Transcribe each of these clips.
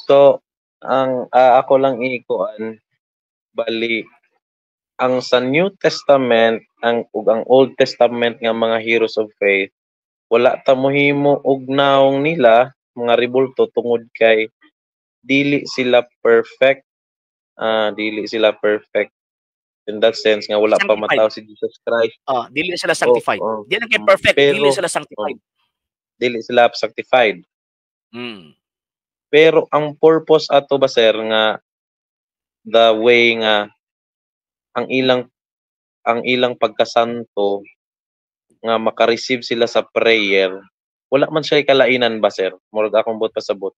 So, ang ako lang ikuan, bali ang sa New Testament ang ug ang Old Testament nga mga heroes of faith, wala ta mohimo og nawong nila mga rebulto tungod kay dili sila perfect, dili sila perfect in that sense nga wala pa Sanctified. Mataw si Jesus Christ. Oh, dili sila sanctified. Oh. Di lang kay perfect, Pero dili sila sanctified. Dili sila sanctified. Pero ang purpose ato ba, sir, nga the way nga ang ilang pagkasanto nga maka-receive sila sa prayer, wala man siya kalainan ba, sir? Murag akong buot pasabot.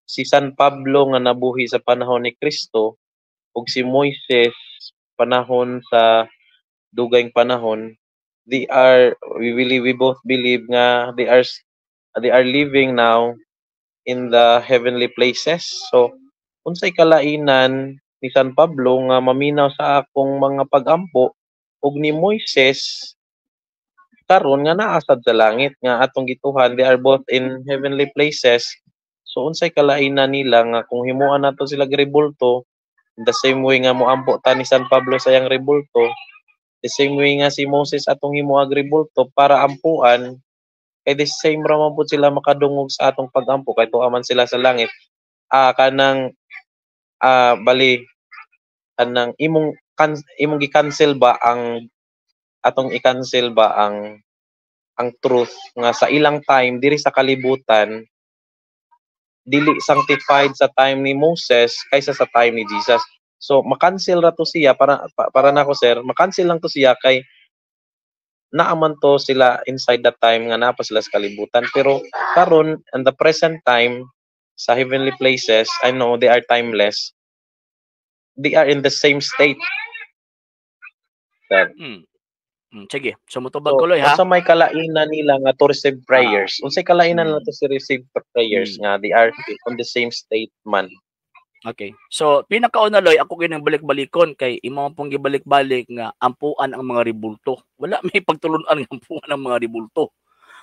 Si San Pablo nga nabuhi sa panahon ni Kristo ug si Moises panahon sa dugayng panahon, they are we believe we both believe nga they are living now in the heavenly places. So unsay kalainan ni San Pablo nga maminaw sa akong mga pagampo ug ni Moises karon nga naa sad sa langit nga atong gituhan, they are both in heavenly places? So unsay kalainan nila nga kung himuan nato sila rebulto the same way nga moampo ta ni San Pablo sa iyang rebulto, the same way nga si Moses atong himuag rebulto para ampuan, kay the same ra man pud sila makadungog sa atong pagampo kay tuwa man sila sa langit? Kanang bali kanang imong gi-cancel ba ang atong i-cancel ba ang truth nga sa ilang time diri sa kalibutan, dili sanctified sa time ni Moses kaysa sa time ni Jesus? So ma-cancel ra to siya para nako, sir, ma-cancel lang to siya kay naaman to sila inside that time nga naa pa sila sa kalibutan, pero karon in the present time sa heavenly places, I know they are timeless, they are in the same state, sir. Sige. So mutubag So, ko, Loy, ha. Unsa may kalainan nila nga to receive prayers? Unsay kalainan nila to receive prayers nga they are on the same state man? Okay. So, pinakauna, Loy, ako ginang balik-balikon kay imo pong gibalik-balik nga ampuan ang mga rebulto. Wala may pagtulun-an nga ampuan ang mga rebulto.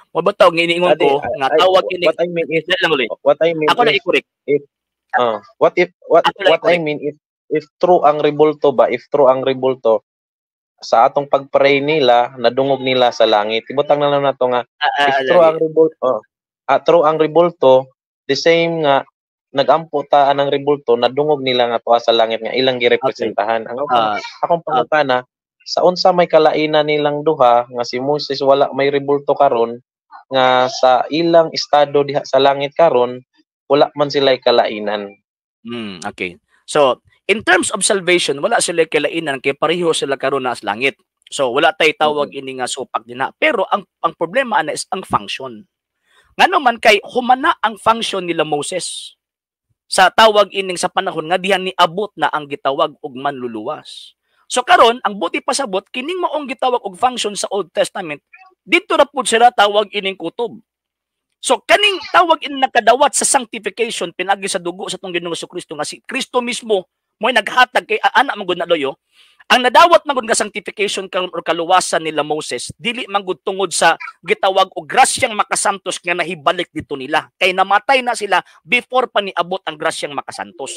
Mo ba tawag iniingon ko nga tawag kini What I mean is Dali lang, Loy. What I mean Ako lang is i-correct. If what if what Ako lang what I i-correct. mean, if true ang rebulto ba, if true ang rebulto sa atong pag-pray nila, nadungog nila sa langit. Ibutang na lang nato nga if true lagi. Ang rebulto, true ang rebulto, the same nga nagampo ta anang rebulto, nadungog nila nga tuwa sa langit nga ilang girepresentahan. Ang akong pangutana, sa unsa may kalainan nilang duha nga si Moses wala may rebulto karon nga sa ilang estado diha sa langit karon wala man sila kalainan? Okay. So, in terms of salvation, wala sila kalainan kay pareho sila karon na sa langit. So, wala tay tawag ini nga supak dinha. Pero ang problema ana is ang function. Ngano man kay humana ang function nila Moses sa tawag ining sa panahon nga dihan niabot na ang gitawag og manluluwas. So karon ang buti pasabot, kining maong gitawag og function sa Old Testament, dito ra pud sila tawag ining kutob. So kaning tawag in nakadawat sa sanctification pinagi sa dugo sa atong Ginoong Kristo, nga si Kristo mismo mo'y naghatag kay ana man gud na, Loy. Ang nadawat man gud nga sanctification karon or kaluwasan nila Moses, dili man gud tungod sa gitawag og grasyang makasantos nga nahibalik dito nila kay namatay na sila before pa niabot ang grasyang makasantos.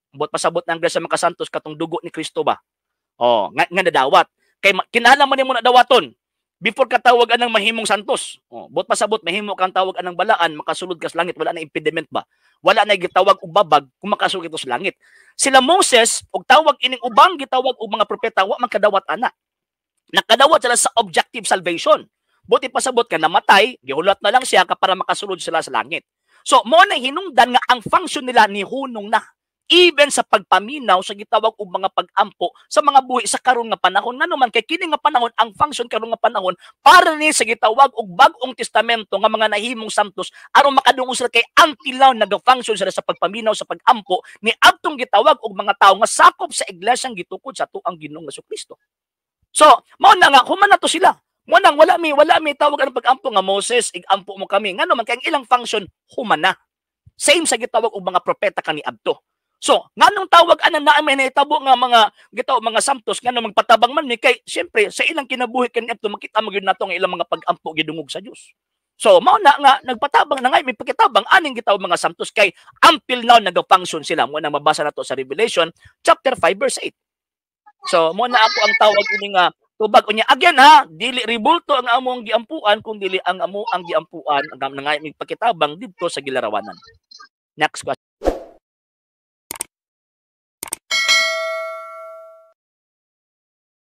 Buot pasabot ng grasya makasantos, katong dugo ni Kristo ba? Oh, nga nadawat. Kay kinahanglan man nimo na dawaton before ka tawag anang mahimong santos. Oh, buot pasabot, mahimo kang tawag anang balaan, makasulod ka sa langit, wala na impediment ba? Wala na gitawag og babag kung makasulod ito sa langit. Sila Moses og tawag ining ubang gitawag og mga propeta, wa man kadawat ana. Nakadawat sila sa objective salvation. Buti pasabot ka namatay, gihulat na lang siya ka para makasulod sila sa langit. So mo na hinungdan nga ang function nila ni hunong na even sa pagpaminaw sa gitawag og mga pag-ampo sa mga buhi sa karon nga panahon. Ngano man kay kini nga panahon, ang function karon nga panahon para ni sa gitawag og Bag-ong Testamento nga mga nahimong santos aron makadungog sila, kay ang tilaw naga-function sila sa pagpaminaw sa pag-ampo ni adtong gitawag og mga tawo nga sakop sa iglesyang gitukod sa atuang Ginoong Kristo. So mao na nga human na to sila. Mo nang wala mi tawag ang pag-ampo nga, "Moses, igampo mo kami." Ngano man kay ang ilang function human na. Same sa gitawag og mga propeta kaniadto. So, nganong tawag anang naa may nahitabo nga mga gitawag mga santos, ngano magpatabang man mi, kay siyempre sa ilang kinabuhi kaniadto makita mo gyud nato ang ilang mga pag-ampo gidungog sa Dios. So mao na nga nagpatabang na nga may pakitabang aning gitawag mga santos kay until now nag-function sila. Mo nang mabasa nato sa Revelation chapter 5 verse 8. So mo na ako ang tawag ini nga tubag. Unya again ha, dili rebulto ang among giampuan kung dili ang amo ang giampuan ang nangay pakitabang didto sa gilarawanan. Next question.